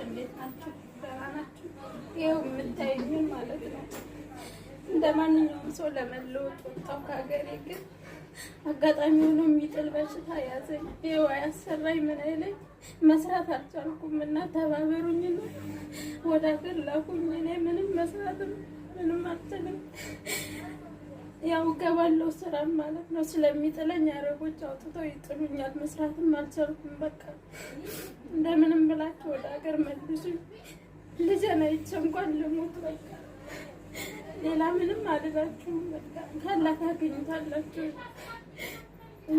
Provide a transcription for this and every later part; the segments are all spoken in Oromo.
እንዴት ናችሁ? ደህና ናችሁ? ይኸው የምታዩኝን ማለት ነው። እንደ ማንኛውም ሰው ለመለወጥ ወጣሁ ከሀገሬ። ግን አጋጣሚ ሆኖ የሚጥል በሽታ ያዘኝ። ይኸው አያሰራኝ ምን አይለኝ መስራት አልቻልኩም እና ተባበሩኝና ወደ ሀገር ላኩኝ። እኔ ምንም መስራትም ምንም አልችልም። ያው ገባለው ስራም ማለት ነው። ስለሚጥለኝ አረቦች አውጥተው ይጥሉኛል። መስራትም አልቻልኩም። በቃ እንደምንም ብላችሁ ወደ ሀገር መልሱኝ። ልጄን አይቼ እንኳን ልሙት። በቃ ሌላ ምንም አልላችሁም። በቃ ካላ ታገኙታላችሁ።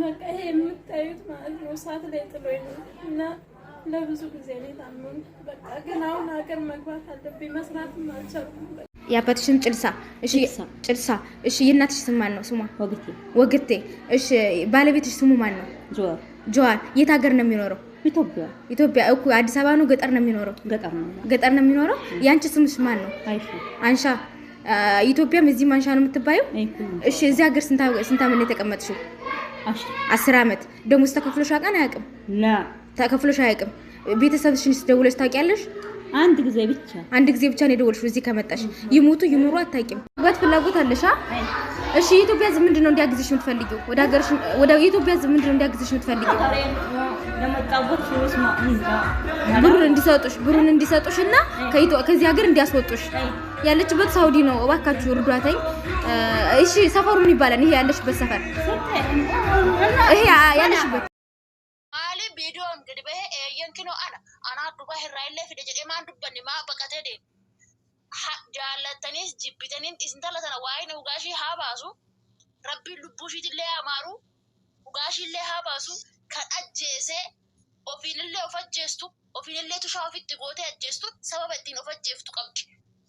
በቃ ይሄ የምታዩት ማለት ነው እሳት ላይ ጥሎኝ ነው እና ለብዙ ጊዜ ነው የታመምኩት። በቃ ግን አሁን ሀገር መግባት አለብኝ። መስራትም አልቻልኩም። በቃ የአባትሽ ስም ጭልሳ። እሺ ጭልሳ። እሺ የእናትሽ ስም ማን ነው? ስሟ ወግቴ። ወግቴ። እሺ ባለቤትሽ ስሙ ማን ነው? ጆር። ጀዋር። የት ሀገር ነው የሚኖረው? ኢትዮጵያ። ኢትዮጵያ እኮ አዲስ አበባ ነው ገጠር ነው የሚኖረው? ገጠር ነው። ገጠር ነው የሚኖረው። የአንቺ ስምሽ ማን ነው? አይሻ። አንሻ። ኢትዮጵያም እዚህም አንሻ ነው የምትባየው? አይኩ። እሺ እዚህ ሀገር ስንት አመት ነው የተቀመጥሽው? 10። 10 አመት። ደሞዝ ተከፍሎሽ አውቃን አያውቅም? ላ። ተከፍሎሽ አያውቅም። ቤተሰብሽንስ ደውለሽ ታውቂያለሽ? አንድ ጊዜ ብቻ። አንድ ጊዜ ብቻ ነው የደወልሽው እዚህ ከመጣሽ። ይሞቱ ይኑሩ አታውቂም። አባት ፍላጎት አለሽ? እሺ የኢትዮጵያ ሕዝብ ምንድን ነው እንዲያግዝሽ የምትፈልጊው? ወደ ሀገርሽ ወደ የኢትዮጵያ ሕዝብ ምንድን ነው እንዲያግዝሽ የምትፈልጊው? ለመጣበት ብሩን እንዲሰጡሽ ብሩን እንዲሰጡሽ እና ከዚህ ሀገር እንዲያስወጡሽ። ያለችበት ሳውዲ ነው። እባካችሁ እርዷተኝ። እሺ ሰፈሩ ምን ይባላል? ይሄ ያለሽበት ሰፈር ይሄ ያለሽበት Maaliif viidiyoon gadi bahee eeyyan kinoo ana anaa Dubaay irraa illee fide jedhee maan dubbanne maa baqatee deeme. Jaallattaniis jibbitaniin intala tana waa'ee dhugaa ishii haa baasu. Rabbiin lubbuu ishiitillee haa maaru. Dhugaa ishiillee haa baasu. Kan ajjeesee ofiinillee of ajjeestu ofiinillee tushaa ofitti gootee ajjeestu sababa ittiin of ajjeeftu qabdi.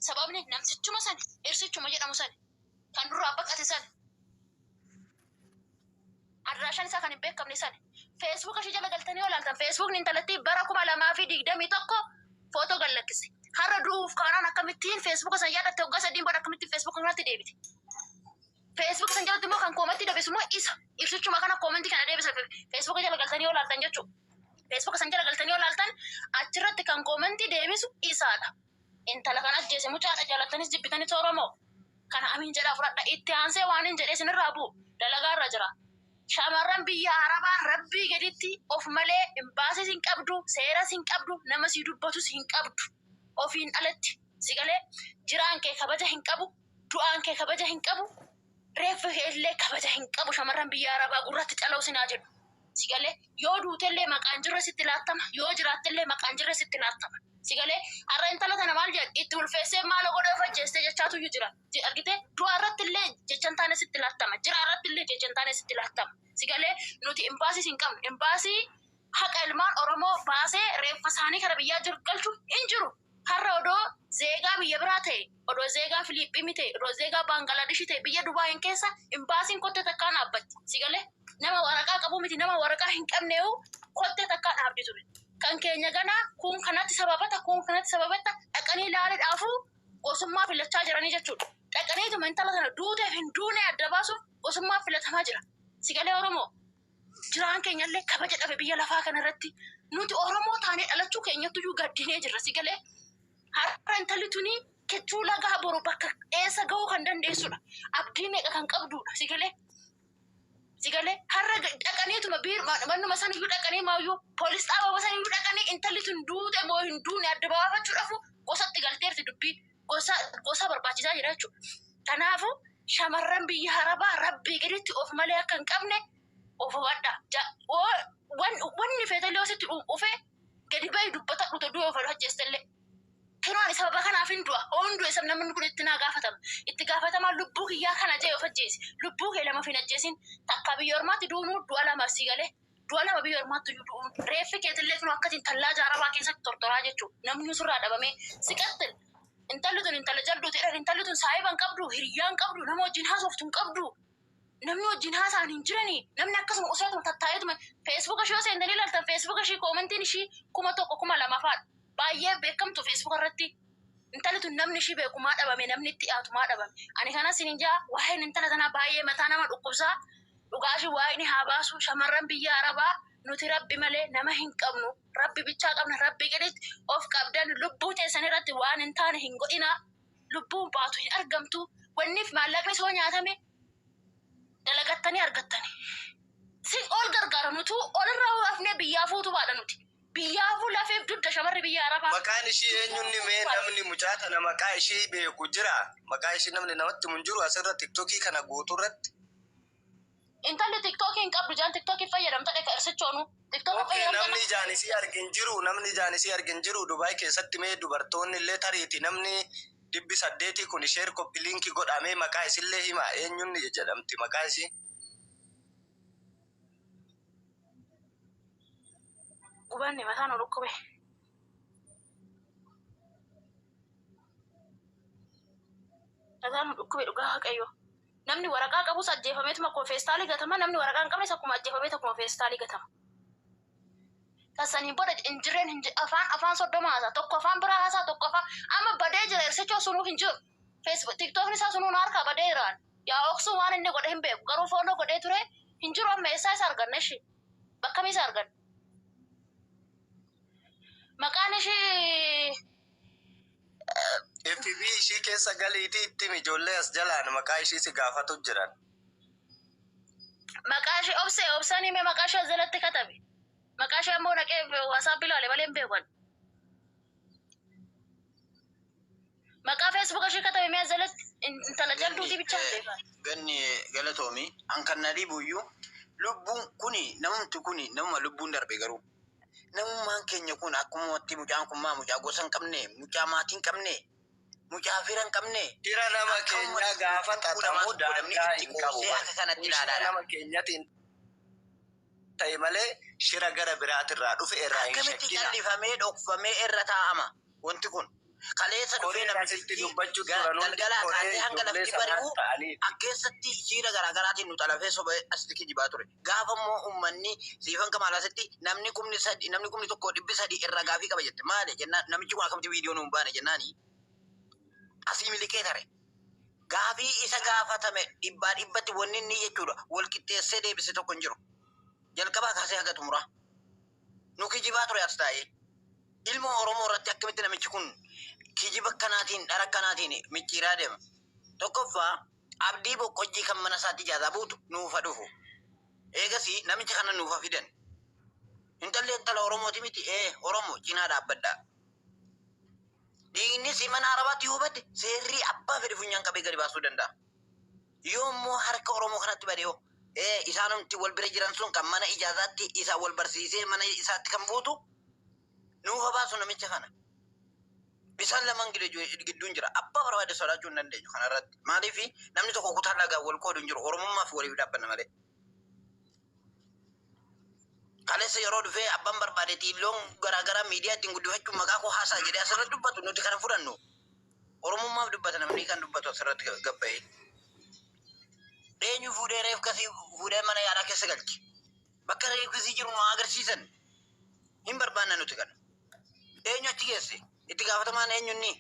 Sababni namtichuma sani irsichuma jedhamu sani kan duraa baqate sani. Adraashaan isaa kan hin beekamne sani. Feesbuuka ishee jala galtanii yoo ilaaltan feesbuukni intalattii bara 2021 footoo gad lakkise. Har'a du'uuf kaanaan akkamittiin feesbuuka san yaadatte waggaa sadiin booda akkamittiin feesbuuka kanatti deebite. Feesbuuka san jalatti immoo kan koomantii deebisu immoo isa. Ibsichuma kana koomantii kana deebisa feesbuuka jala galtanii yoo ilaaltan jechuudha. Feesbuuka san jala galtanii yoo ilaaltan achirratti kan koomantii deebisu isaadha. Intala kan ajjeese mucaadha jaalattanis jibbitanis Oromoo. Kana amiin jedhaa fudhadha. Itti aansee waan hin jedhee isinirraa bu'u dalagaarra jira. Shamarran biyya Arabaa rabbii gaditti of malee imbaasiis hin qabdu, seeras hin qabdu, nama sii dubbatus hin qabdu. Ofiin alatti si galee jiraan kee kabaja hin qabu, du'aan kee kabaja hin qabu, reeffi kee illee kabaja hin qabu. Shamarran biyya Arabaa gurratti calaw sinaa jedhu. Si galee yoo duutellee maqaan jirre sitti laattama, yoo jiraattellee maqaan jirre sitti laattama. Si galee har'a intala tana maal jedhu itti ulfeessee maal godhee of ajjeeste jechaatu iyyuu jira. Argitee du'a irratti illee jecha hin taane sitti laattama, jira irratti illee jecha hin taane sitti laattama. Si galee nuti imbaasiis hin qabnu. Imbaasii haqa ilmaan Oromoo baasee reeffa isaanii kara biyyaa jiru galchu hin jiru. Har'a odoo zeegaa biyya biraa ta'e, odoo zeegaa Filiippiinii ta'e, odoo zeegaa Baangalaadeshii ta'e biyya Dubaayin keessa imbaasiin kottee takkaa dhaabbatti. Si galee nama waraqaa qabu miti nama waraqaa hin qabneewu kottee takkaa dhaabdi ture. Kan keenya ganaa kun kanatti sababata kun kanatti sababata dhaqanii ilaaliidhaafuu gosummaa filachaa jiranii jechuudha. Dhaqaniituma intala sana duuteef hin duune adda baasuuf gosummaa filatamaa jira. Si galee Oromoo jiraan keenyallee kabaja dhabe biyya lafaa kanarratti nuti Oromoo taanee dhalachuu keenyattuyyuu gaddinee jirra. Si galee har'a intalli tuni kichuu lagaa boru bakka eessa gahuu kan dandeessudha. Abdii meeqa kan qabdudha. Si galee si galee har'a dhaqaniituma biir mannuma saniyyuu dhaqanii maayyuu poolis xaabaa saniyyuu dhaqanii intalli tun duute moo hin duune adda baafachuudhaafu gosatti galteerti dubbiin gosa gosa barbaachisaa jira jechuudha. Kanaafuu shamarran biyya Arabaa rabbii gaditti of malee akka hin qabne of hubadha. Wanni feetallee ositti dhufe gadi bahi dubbata dhuta du'a of ajjeestellee. Kinoo ani sababa kanaaf hin du'a. Hoon du'e sab namni kun itti naa gaafatama. Itti gaafatamaa lubbuu kiyyaa kana jee of ajjeesi. Lubbuu kee lama hin ajjeesin. Takka biyya ormaatti duunuu du'a lama si galee. Du'a lama biyya ormaatti iyyuu du'uun. Reeffi keetillee kunoo akkatiin tallaa jaarabaa keessatti tortoraa jechuudha. Namni sirraa dhabamee si qattil. Intalli tun intala jalduuti jedhan intalli tun saahiba hin qabdu, hiriyaa hin qabdu, nama wajjin haasoftu hin qabdu. Namni wajjin haasa'an hin jirani. Namni akkasuma useetuma tattaa'eetuma feesbuuka ishee yoo seentanii ilaaltan feesbuuka ishii koomentiin ishii 1000 2000 fa'aadha. Baay'ee beekamtu feesbuuka irratti. Intalli tun namni ishii beeku maa dhabame namni itti dhiyaatu maa dhabame. Ani kanas hin jaa waa'een intala tanaa baay'ee mataa nama dhukkubsaa. Dhugaa ishii waaqni haa baasu shamarran biyya Arabaa nuti rabbi malee nama hin qabnu. Rabbi bichaa qabna. Rabbi gaditti of qabdan lubbuu teessan irratti waan hin taane hin godhinaa. Lubbuun baatu hin argamtu. Wanniif maallaqni soo nyaatame dalagattanii argattani. Si ol gargaara nutu olirraa hafnee biyyaa fuutu baadha nuti. Biyyaafuu lafeef dugda shamarri biyya Arabaa. Maqaan ishii eenyunni mee namni mucaa tana maqaa ishii beeku jira? Maqaa ishii namni namatti himu hin jiru asirra tiktookii kana guutuu irratti. Intalli tiktookii hin qabdu jaan tiktookii fayyadamta dheka irsichoonu. Tiktookii Okay, fayyadamta namni ijaan isii argin jiru, namni ijaan isii argin jiru Dubaay keessatti mee dubartoonni illee tariiti namni 800 kun share copy link godhamee maqaa isillee hima eenyunni jedhamti maqaa isii. Gubanne mataan ol dhukkube. Mataan ol dhukkube dhugaa Waaqayyo. Namni waraqaa qabus ajjeefameetuma akkuma feestaalii gatama. Namni waraqaa hin qabnes akkuma ajjeefameet akkuma feestaalii gatama. Tasaniin booda injireen hin afaan afaan 30 haasaa tokko afaan biraa haasaa tokko afaan amma badee jira irsichoo sunuu hin jiru. Facebook tiktookni isaa sunuu na harkaa badee jiraan. Yaa oksuu waan inni godhe hin beeku garuu follow godhee ture hin jiru amma eessaa isa arganna ishi bakka isa arganna. Maqaan ishii FB ishii keessa galiitii itti himi ijoollee as jalaan maqaa ishii si gaafatu jiran. Maqaa ishee obsee obsaan hime maqaa ishee as jalatti katabe. Maqaa ishee ammoo naqee WhatsApp ilaale malee hin beeku ani. Maqaa Facebook ishee katabe mee as jalatti intala jalduutii bicha hin beekan. Ganni galatoomi. An kan na dhibu iyyuu lubbuun kuni namumti kuni namuma lubbuun darbe garuu. Namummaan keenya kun akkumatti mucaan kun maa mucaa gosa hin qabne, mucaa maatii hin qabne, mucaa fira hin qabne. Shira nama keenyaa Akkamumatti gaafa lubbuu xaxamu namaas godhamni daangaa itti hin qabu qoosee bara. akka kanatti Kun shira ilaalaadha. nama keenyatiin ta'e malee shira gara biraatirraa dhufe irraa hin Akkamitti shakkina. callifamee dhokfamee irra taa'ama wanti kun? Kaleessa dhufee Koreen asitti namtichi dubbachuu turan hundi galgalaa koree kaasee hanga ijoollee lafti sanaa bari'u ta'aniiti. akkeessatti shiira garaagaraatiin nu xalafee soba asitti kijibaa ture. Gaafa immoo uummanni siifan kamaal asitti namni 3000 namni 1300 irra gaafii qaba jette. Maali jennaan namichi kun akkamitti viidiyoo nuun baane jennaani asii miliqee tare. Gaafii isa gaafatame dhibbaa dhibbatti wanni inni jechuudha wal qixxeessee deebise tokko hin jiru. Jalqabaa kaasee haga xumuraa. Nu kijibaa ture as taa'ee. Ilma Oromoo irratti akkamitti namichi kun kijiba akkanaatiin dhara akkanaatiin micciiraa deema. Tokkoffaa Abdii Boqqojjii kan mana isaatti ijaazaa buutu nuufa dhufu. Eegasii namicha kana nuufa fidan. Intalli intala Oromooti miti ee Oromo cinaa dhaabbadhaa. Dhiignis mana Arabaatti yoo bade seerri abbaa fedhe funyaan qabee gadi baasuu danda'a. Yoo immoo harka Oromoo kanatti bade hoo ee isaanumti wal bira jiran sun kan mana ijaazaatti isa wal barsiisee mana isaatti kan buutu nuufa baasu namicha kana. Isaan lamaan gidduun jira. Abbaa barbaade sodaachuu hin dandeenyu kanarratti. Maaliif namni tokko kutaa lagaa wal qoodu hin jiru. Oromummaaf waliif dhaabbanna malee. Kaleessa yeroo dhufee abbaan barbaade xiilloon garaagaraa miidiyaa ittiin guddifachuun maqaa koo haasaa jedhee asirratti dubbatu nuti kana fudhannu. Oromummaaf dubbata namni kan dubbatu asirratti gabba'ee. Eenyu fuudhee reefkasii fuudhee mana yaalaa keessa galche. Bakka reefkasii jiru nu agarsiisan. Hin barbaanna nuti kana. Eenyu achi geesse? Itti gaafatamaan eenyu inni?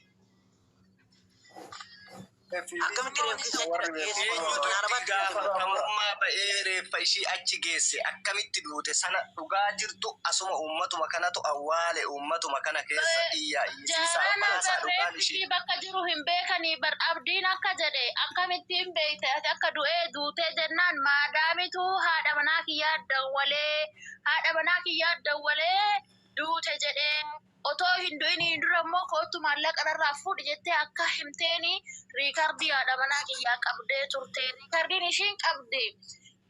Akkamitti reefkisii achi dhaqee Eenyutu mana itti Arabaatti galche? gaafatamummaa ba'ee reeffa ishii achi geesse akkamitti duute sana dhugaa jirtu asuma uummatuma kanatu awwaale uummatuma kana keessa iyyaa iyyisiisaa Jaarana baasaa dhugaan barreeffi ishii. ishii bakka jiru hin beekanii bar abdiin akka jedhe akkamittiin beekte ati akka du'ee duutee jennaan maadaamitu haadha manaa kiyyaa dawwalee haadha manaa kiyyaa dawwalee duute jedhee otoo hin du'iniin dura immoo koottu maallaqa narraa fuudhi jettee akka himteeni riikardii haadha manaa kiyyaa qabdee turte. Riikardiin ishiin qabde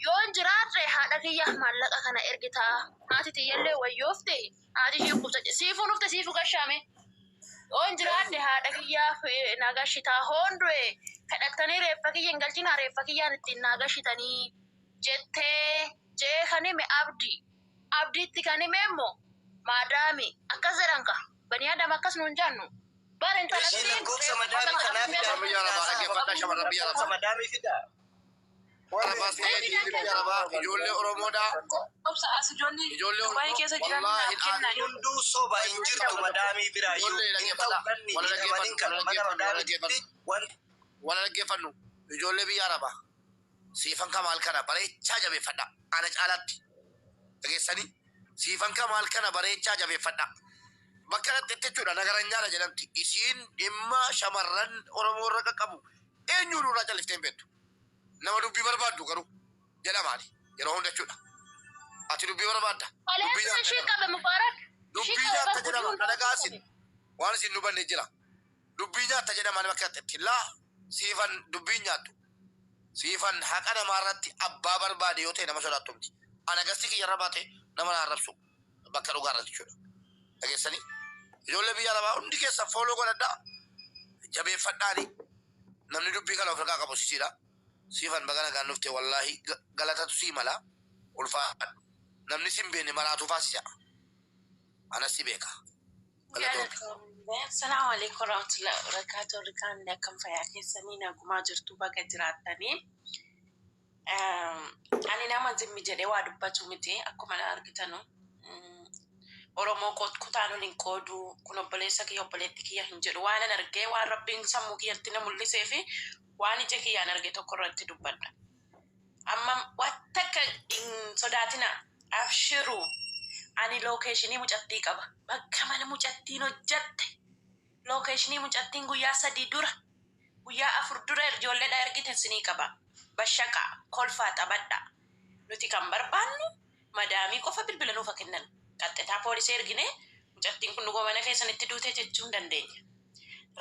yoon jiraadhe haadha kiyyaa maallaqa kana ergitaa haati tiyyallee wayyoofte haati ishii dhukkubsatte siifuu dhufte siifuu gashaame. Yoon jiraadhe haadha kiyyaaf na gashitaa hoon du'e kadhattanii reeffa kiyya hin galchinaa reeffa kiyyaan ittiin naa gashitanii jettee jee kan hime abdi. Abdiitti kan hime immoo maadaami akkas jedhan ka banii adam akkas nuun jaannu bar Ishii intalattiin lakkoofsa reeffa madaamii bakka kanaa qabdee fidaa Shamarran biyya Arabaa dhaggeeffadhaa shamarran biyya lakkoofsa Arabaa. madaamii fidaa. Arabaas ta'ee dhiirri biyya Arabaa ijoollee Oromoodhaa Obsa as ijoollee ijoollee Dubaayii Oromoo keessa jiran wallaahi naaf kennaa dhaadhi. Hunduu soba hin jirtu madaamii biraayyuu Ijoollee hin ta'u dhaggeeffadhaa. ganni Wala hidhamaniin dhaggeeffannu kan wala mana dhaggeeffannu wala madaamiitti dhaggeeffannu wanti wala dhaggeeffannu ijoollee biyya Arabaa siifan kamaal kana bareechaa jabeeffadhaa ana caalaatti dhageessanii Siifan Kamaal kana bareechaa jabeeffadhaa. Bakka dhaqxetti jechuudha nagaranyaadha jedhamti. Isiin dhimma shamarran Oromoo irra qaqqabu eenyuun irraa calliftee hin beektu. Nama dubbii barbaaddu garuu jedhamaani yeroo hunda jechuudha. Ati dubbii barbaadda. Dubbii Kaleessa nyaatta ishii jedhama. qabe Mubaarak. Ishii Dubbii qabe nyaatta bar gudii jedhama. hunda Kana ishii gaasin qabe. waan isin hubanne jira. Dubbii nyaatta jedhama bakka dhaqxetti. Laa siifan dubbii nyaattu. Siifan haqa namaa irratti abbaa barbaade yoo ta'e nama sodaattu miti. Ana gasti kiyya irra baate nama na arrabsu bakka dhugaa irratti jechuudha. Dhageessanii? Ijoollee biyya arabaa hundi keessan follow godhadhaa. Jabeeffadhaani. Namni dubbii kana ofirraa qabu sisiidha. Siifan baga nagaan dhufte wallaahi galatatu sii mala. Ulfaadhu. Namni sin beekne maraatuu faa si jedha. Anas si beeka. Galatoomi. Assalaamu alaikum warahmatullahi wabarakatuh. Warri kaan akkam fayyaa keessanii nagumaa jirtu baga jiraattanii. Ani nama zimmi jedhee waa dubbatu miti akkuma na argitanu. Oromoo kutaan ol hin qoodu kun obboleessa kiyya obboleetti kiyya hin jedhu waan an argee waan rabbiin sammuu kiyyatti na mul'isee fi waan ija kiyyaan arge tokko irratti dubbadha. Amma waan takka hin sodaatina abshiru ani location mucattii qaba. Bakka mana mucattiin hojjatte location mucattiin guyyaa 3 dura guyyaa 4 dura ijoolleedha ergite sinii qaba. Bashaqaa kolfaa taphadhaa. Nuti kan barbaannu madaamii qofa bilbila nuuf haa kennan. Qaxxitaa poolisii ergine mucattiin kun dhuguma mana keessanitti duute jechuu hin dandeenya.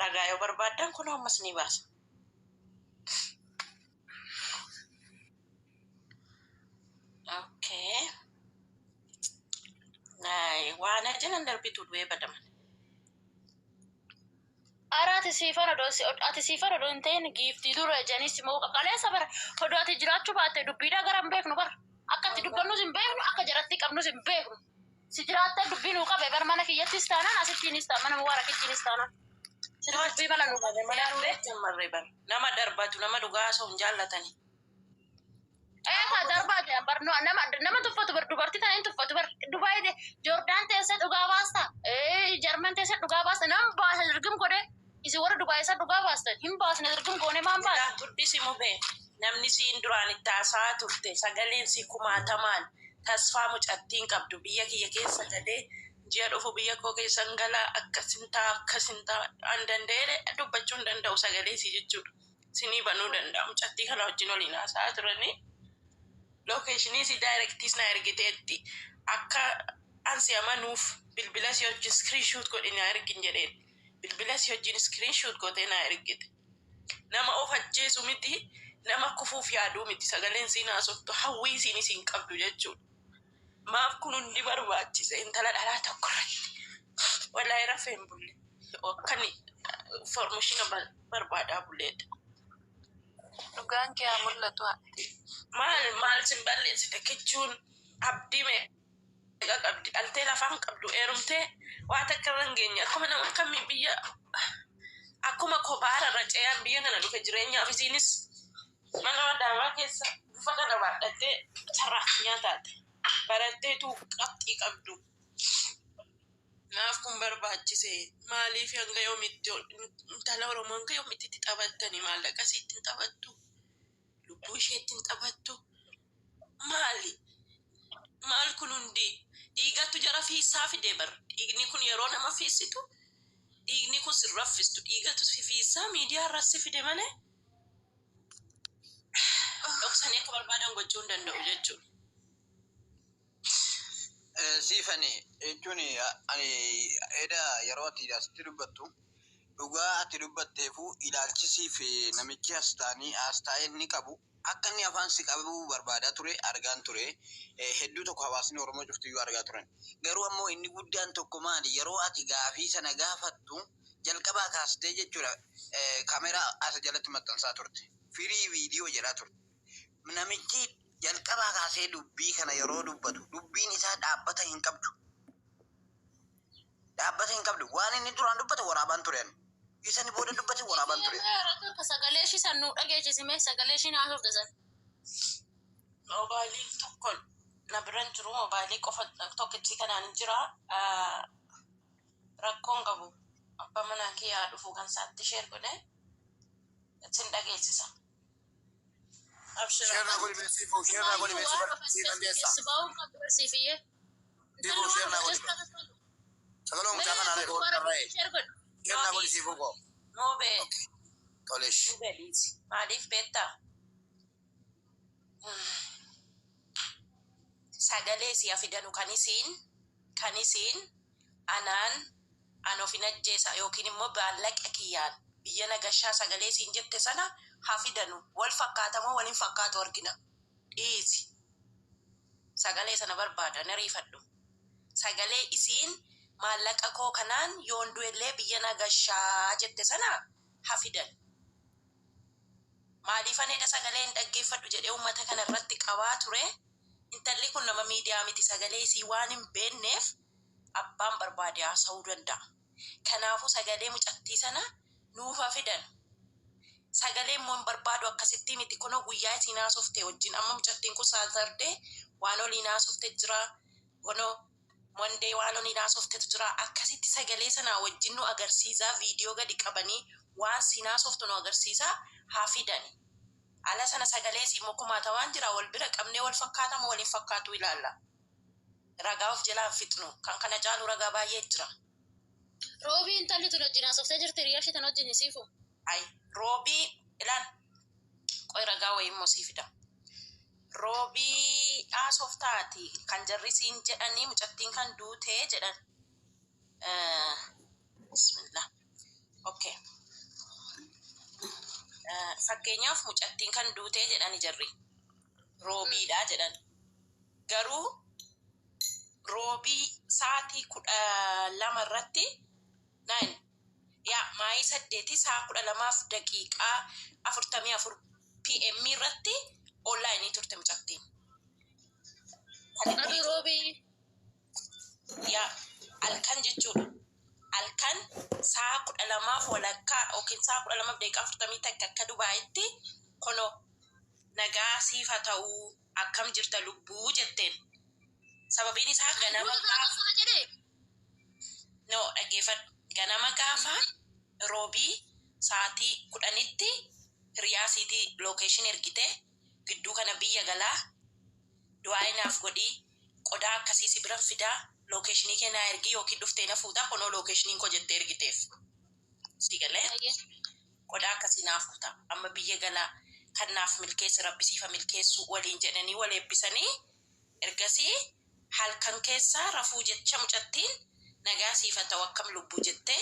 Ragaa yoo barbaaddan kunoo ammas ni baasa. Okay. Ay, waan ajalan darbitu du'ee badaman. Ara ati siifan odoo ati siifan odoo hin ta'in giiftii dura janis moo qaleessa bara odoo ati jiraachuu baatte dubbiidhaa gara hin beeknu bara akka itti dubbannus hin beeknu akka jaratti qabnus hin beeknu si jiraattee dubbii nuu qabe bar mana kiyyattis taanaan asittiinis ta'a mana mubaarakittiinis taanaan si dubbii mala nuu qabe Mana malee. jammarree bara. Nama darbatu nama dhugaa osoo hin jaallatani. Eegaa darbaa jedhan bar nama nama tuffatu bar dubartii tana hin tuffatu bar Dubaay Joordaan teessee dhugaa baasta Jarman teessee dhugaa baasta nam baasa dirgim godhe isin warra Dubaay isa dhugaa baasta hin baasne dirgim goone maan baasa. Silaa guddisi mubee namni siin duraan itti haasa'aa turte sagaleen si kumaatamaan tasfaa mucattiin qabdu biyya kiyya keessa galee ji'a dhufu biyya koo keessan galaa akkasin ta'a akkasin ta'a an danda'ee dubbachuu hin danda'u sagalee si jechuudha. Sinii banuu danda'a mucattii kana wajjin waliin haasa'aa turanii location si directiis na ergiteetti akka an si amanuuf bilbila si wajjin screenshot godhi na ergin jedheen bilbila si wajjin screenshot gootee na ergite nama of ajjeesu miti nama kufuuf yaaduu miti sagaleen siin haasoftu hawwii isiin isiin qabdu jechuudha. Maaf kun hundi barbaachise intala dhalaa tokko irratti wallaahi rafee hin bulle akkan information barbaadaa bulleedha. Dhugaan kee haa mul'atu haadha. Maal maal sin balleessite kichuun abdii meeqa qabdi dhaltee lafaan qabdu heerumtee waa takka irra hin geenye akkuma nama akkamii biyya akkuma kophaara irra ce'aan biyya kana dhufe jireenyaaf isiinis mana madaamaa keessa bifa kana baadhattee sarraatinyaa taate baratteetu qabxii qabdu. Maaf kun barbaachise? Maaliif hanga yoomitti intala Oromoo hanga yoomitti itti taphattani? Maallaqa isiitti hin taphattu? Lubbuu isheetti hin taphattu? Maali? Maal kun hundi? Dhiigatu jara fiissaa fidee bar. Dhiigni kun yeroo nama fiissitu dhiigni kun sin raffistu. Dhiigatu si fiissaa miidiyaa irras si fide malee dhoksanii akka barbaadan gochuu hin danda'u jechuudha. Siifani jechuun ani eda yeroo ati asitti dubbattu dhugaa ati dubbatteefu ilaalchisii fi namichi as taanii as taa'ee inni qabu akka inni afaan si qabuu barbaadaa ture argaan ture hedduu tokko hawaasni Oromoo cuftiyyuu argaa turan. Garuu ammoo inni guddaan tokko maali yeroo ati gaafii sana gaafattu jalqabaa kaastee jechuudha kaameraa as jalatti maxxansaa turte. Firii viidiyoo jedhaa turte. Namichi jalqabaa kaasee dubbii kana yeroo dubbatu dubbiin isaa dhaabbata hin qabdu. Dhaabbata hin qabdu. Waan inni duraan dubbate waraabaan ture ani. Isa inni booda dubbate waraabaan ture. Akka sagalee ishii san nuu dhageessisime sagalee ishii haasofte san. Moobaayiliin tokko na bira hin jiru. Moobaayilii qofa tokkichi kanaan hin jira. Rakkoon qabu. Abbaa manaa kiyyaa dhufu kan isaatti share godhe sin dhageessisa. Abshira. Share naa godhi mee siifuu share naa godhi mee Waan siifan dandeessaa. si bahuun qabdu barsiifiyyee. Siifuu share naa godhi. Sagalee mucaa kanaa na godhi. Share godhi. Share naa godhi siifuu koo. Mubee. Tolesh. Mubee dhiisi. Maaliif beektaa? Sagalee si'a fidanu kan isiin anaan an of hin ajjeesa yookiin immoo maallaqa kiyyaan biyya nagashaa sagalee siin jette sana haa fidanu. Wal fakkaatamoo wal hin fakkaatu argina. Dhiisi. Sagalee sana barbaada na riifadhu. Sagalee isiin maallaqa koo kanaan yoon du'ellee biyya nagashaa jette sana haa fidan. Maaliif aneedha sagalee hin dhaggeeffadhu jedhee uummata kana irratti qabaa ture. Intalli kun nama miidiyaa miti, sagalee isii waan hin beekneef abbaan barbaade haasa'uu danda'a. Kanaafuu sagalee mucattii sana nuuf haa fidan. Sagalee immoo hin barbaadu akkasitti miti, kunoo guyyaa isiin haasofte wajjin amma mucattiin kun Saturday waan oliin haasofte jira. Kunoo Monday waan oliin haasoftetu jira. Akkasitti sagalee sanaa wajjin nu agarsiisaa, viidiyoo gadi qabanii waan siin haasoftu nu agarsiisaa haa fidani. Ala sana sagalee isii immoo kumaatamaan jira, wal bira qabnee wal fakkaatama wal hin fakkaatu ilaalla. Ragaa of jalaa hin fixnu, kan kana caalu ragaa baay'ee jira. Roobii intalli tun wajjin haasoftee jirti, hiriyaa ishee tan wajjin, siifu. Ay, roobii ilaal, qoy ragaa wayii immoo sii fida. Roobii haasoftaati kan jarri siin jedhanii mucattiin kan duutee jedhan. Bismillah. Okay. Fakkeenyaaf mucattiin kan duutee jedhani jarri. Roobiidha jedhan. Garuu roobii sa'aatii 12 irratti nine yaa maayii 8 sa'a 12:44 PM irratti online turte mucattiin. Kan itti Aduu roobii. Yaa, halkan jechuudha. Halkan sa'a 12:30 yookiin sa'a 12:41 akka Dubaayitti kono nagaa siif haa ta'uu, akkam jirta lubbuu jetteen. Sababiin isaa ganama Duuta gaafa akkasuma jedhee. No, dhaggeeffadhu. Ganama gaafa roobii sa'aatii 10tti hiriyaa isiitii location ergite, gidduu kana biyya galaa, du'aa naaf godhii, qodaa akkasii si biran fidaa, locationii kee naa ergii yookiin dhuftee na fuutaa, kunoo locationiin koo jettee ergiteef. Si galee? Qodaa akkasii naa fuuta. Amma biyya galaa, kan naaf milkeesse rabbi siifa milkeessu waliin jedhanii wal eebbisanii, ergasii halkan keessaa rafuu jecha mucattiin nagaa siifa ta'u, akkam lubbuu jettee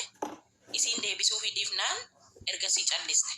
isiin deebisuufii dhiifnaan ergasii calliste.